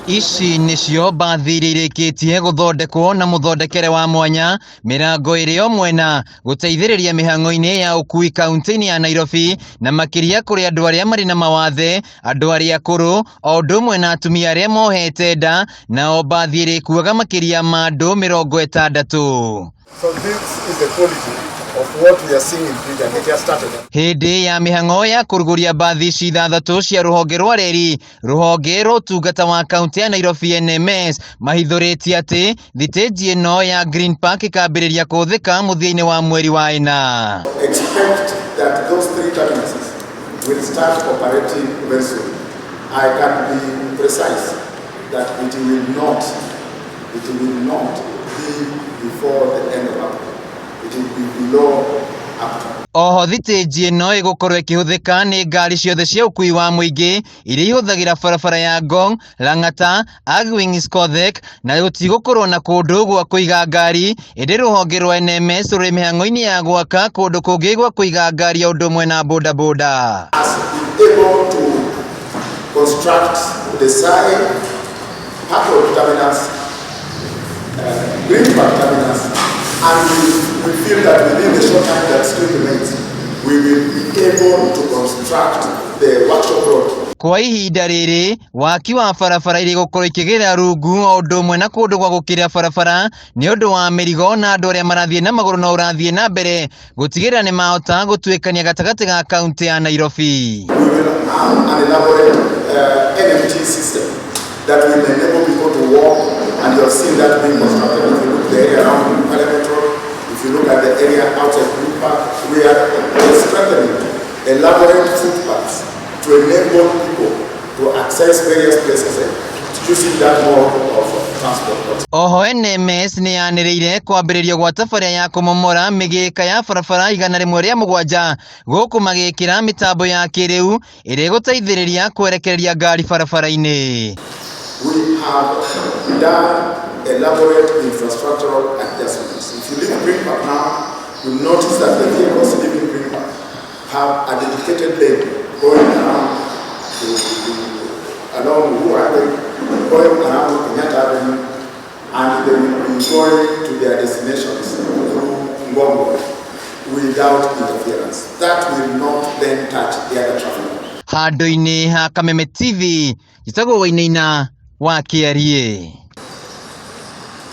Ici nĩcio mbathi iria irĩkĩtie gũthondekwo na mũthondekere wa mwanya, mĩrango ĩrĩ o mwena, gũteithĩrĩria mĩhang'o-inĩ ya ũkui kaunti-inĩ ya Nairobi, na makĩria kũrĩ andũ arĩa marĩ na mawathe, andũ arĩa akũrũ, o ũndũ ũmwe na atumia arĩa mohete nda, nao mbathi ĩrĩkuaga makĩria ma andũ 60. So this is the quality of what we are seeing in Bridge and it has started. Hĩndĩ ya mĩhang'o ya kũrugũria mbathi ici ithathatũ cia rũhonge rwa reri, rũhonge rwa ũtungata wa kaunti ya Nairobi NMS mahithũrĩtie atĩ thitĩnji ĩno ya Green Park ĩkambĩrĩria kũhũthĩka mũthia-inĩ wa mweri wa ĩna. Expect that those three terminuses will start operating very soon. I can be precise that it will not be before the end of April. It will be below April. Oho thitĩnji ĩno ĩgũkorwo ĩkĩhũthĩka nĩ ngari ciothe cia ũkui wa mũingĩ iria ihũthagĩra barabara ya Ngong, Lang'ata, Argwings Kodhek na gũtigũkorwo na kũndũ gwa kũiga ngari, ĩndĩ rũhonge rwa NMS rũrĩ mĩhang'o-inĩ ya gwaka kũndũ kũngĩ gwa kũiga ngari o ũndũ ũmwe na bodaboda. Has been able to construct the side Park Road terminus, Green Park terminus, and we feel that within the short time that still remains, we will be able to construct the Workshop Road. Kwa ihinda rĩrĩ, waki wa barabara iria igũkorwo ikĩgerera rungu o ũndũ ũmwe na kũndũ gwa gũkĩrĩra barabara nĩ ũndũ wa mĩrigo na andũ arĩa marathiĩ na magũrũ no ũrathiĩ na mbere gũtigĩrĩra nĩ mahota gũtuĩkania gatagatĩ ga kaunti ya Nairobi. We will have an elaborate NMT system that will enable people to walk, and you have seen that being constructed. If you look the area around Parliament Road, if you look at the area outside Green Park, we are strengthening elaborate footpaths to enable people to access various places using that mode of transport. Oho NMS nĩ yanĩrĩire kwambĩrĩrio gwa tabarĩra ya kũmomora mĩgĩka ya barabara 107 gũkũ magĩkĩra mĩtambo ya kĩrĩu ĩrĩa ĩgũteithĩrĩria kwerekereria ngari barabara-inĩ. We have done elaborate infrastructural adjustments. If you leave Green Park now, you'll notice that the vehicles leaving Green Park have a dedicated lane going around along Uhuru Highway, going around Kenyatta Avenue, and they will be going to their destinations through Ngong Road without interference. That will not then touch the other traffic. Handũ-inĩ ha Kameme TV, njĩtagwo Wainaina wa Kĩariĩ.